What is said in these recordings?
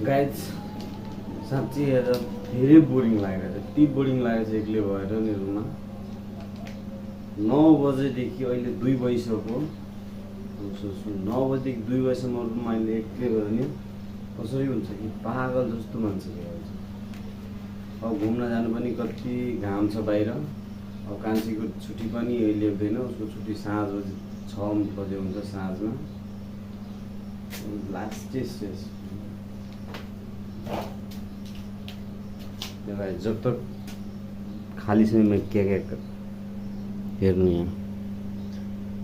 Guys साँच्चै हेरेर धेरै बोरिङ लागेको छ, यति बोरिङ लागेको छ एक्लै भएर नि रुममा। 9 बजेदेखि अहिले 2 बजिसक्यो। सोच्नु 9 बजेदेखि 2 बजीसम्म रुममा अहिले एक्लै भएर नि कसरी हुन्छ कि पागल जस्तो मान्छे भइहाल्छ। अब घुम्न जानु पनि कति घाम छ बाहिर। अब कान्छीको छुट्टी पनि अहिले हुँदैन, उसको छुट्टी साँझ बजे 6 बजे हुन्छ साँझमा। लास्ट स्टेज भाइ जब तक खाली समयमा के हेर्नु यहाँ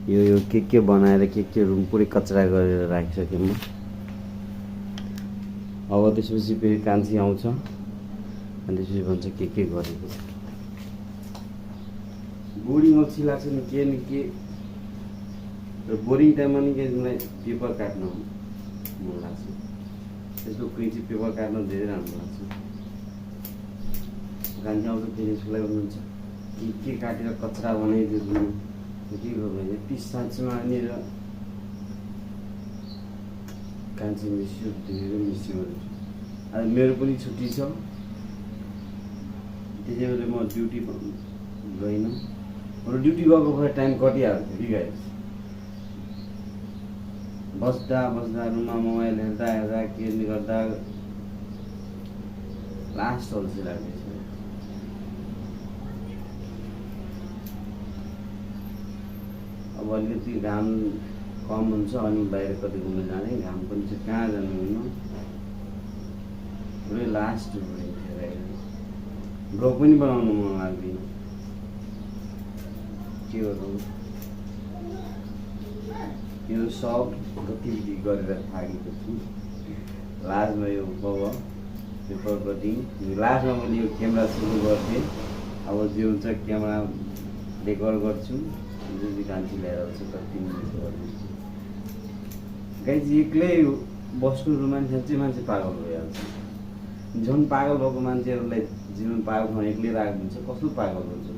यो के बनाएर के रुम पुरै कचरा गरेर राखिसकेँ म। अब त्यसपछि फेरि कान्छी आउँछ अनि त्यसपछि भन्छ के गरेको छ। बोरिङ अल्छी लाग्छ नि के र बोरिङ टाइममा नि के मलाई पेपर काट्न मन लाग्छ। त्यसको कैँची पेपर काट्न धेरै राम्रो लाग्छ। कान्छी आउँछ फेरि यसलाई भन्नुहुन्छ के काटेर कचरा बनाइदिनु के गर्नु यति साँच्चीमा नि। र कान्छी मिस्यो धेरै मिस्यो। आज मेरो पनि छुट्टी छ, त्यसै बेला म ड्युटी गइनँ। अरू ड्युटी गएको भए टाइम कटिहाल्थ्यो फेरि गाइस। बस्दा रुममा मोबाइल हेर्दा के गर्दा लास्ट अल्छी लाग्दैछ। अब अलिकति घाम कम हुन्छ अनि बाहिर कतै घुम्न जाने, घाम पनि चाहिँ कहाँ जानु हुन्न। पुरै लास्ट ब्लग पनि बनाउनु मन लाग्दैन। के गरौँ यो सब गतिविधि गरेर थाकेको छु। लास्टमा यो पेपर कटिङ लास्टमा मैले यो क्यामेरा सुरु गर्थेँ। अब जो हुन्छ क्यामेरा रेकर्ड गर्छु, जुन कान्छी ल्याएर आउँछ कति मिनट गरिदिन्छु। गाइज एक्लै बस्नु रुममा साँच्चै मान्छे पागल भइहाल्छ। झन् पागल भएको मान्छेहरूलाई जीवन पागल ठाउँ एक्लै राखिदिन्छ, कस्तो पागल हुन्छ।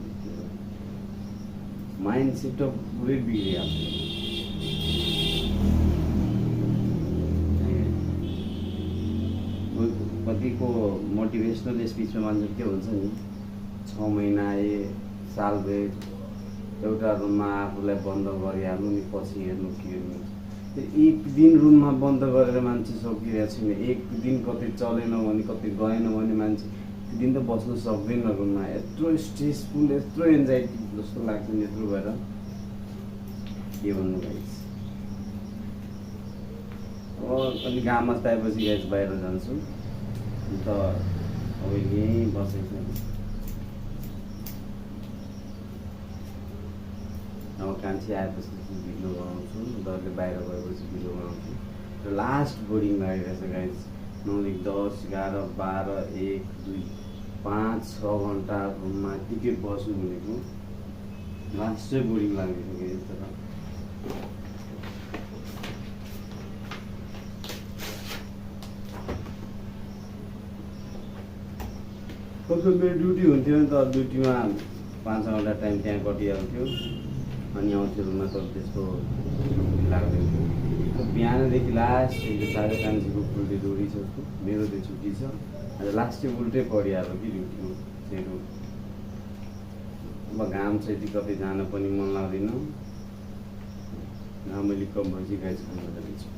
माइन्ड सेट पुरै बिग्रिहाल्छ। कतिको मोटिभेसनल स्पिचमा मान्छे के हुन्छ नि 6 महिना साल भए एउटा रुममा आफूलाई बन्द गरिहाल्नु नि पछि हेर्नु के हेर्नु। एक दिन रुममा बन्द गरेर मान्छे सकिरहेको छैन। एक दिन कतै चलेन भने कतै गएन भने मान्छे त्यो दिन त बस्नु सक्दैन रुममा। यत्रो स्ट्रेसफुल यत्रो एन्जाइटी जस्तो लाग्छ नि यत्रो भएर के भन्नु गाइस। अब अलि घाम अस्ताएपछि गाइस बाहिर जान्छु अन्त अब यहीँ बसेको छु। अब कान्छी आएपछि भिडियो बनाउँछु, डरले बाहिर गएपछि भिडियो बनाउँछु। र लास्ट बोरिङ लागिरहेछ गाइस। 9 देखि 10 11 12 1 2 5 6 घन्टा रुममा के बस्नु भनेको लास्ट चाहिँ बोरिङ लागिसक्यो। तर कसो मेरो ड्युटी हुन्थ्यो नि त, ड्युटीमा 5 घन्टा टाइम त्यहाँ कटिहाल्थ्यो अनि आउँथ्यो रुममा। तर त्यस्तो लाग्दैन। बिहानदेखि लास्ट साढे कान्छीको उल्टे डोरी छ उसको, मेरो चाहिँ छुट्टी छ। आज लास्ट चाहिँ उल्टै परिहाल्यो कि ड्युटीमा मेरो। अब घाम छ यति कतै जान पनि मन लाग्दैन। मैले कम भएपछि गाइस खान जाँदैछु।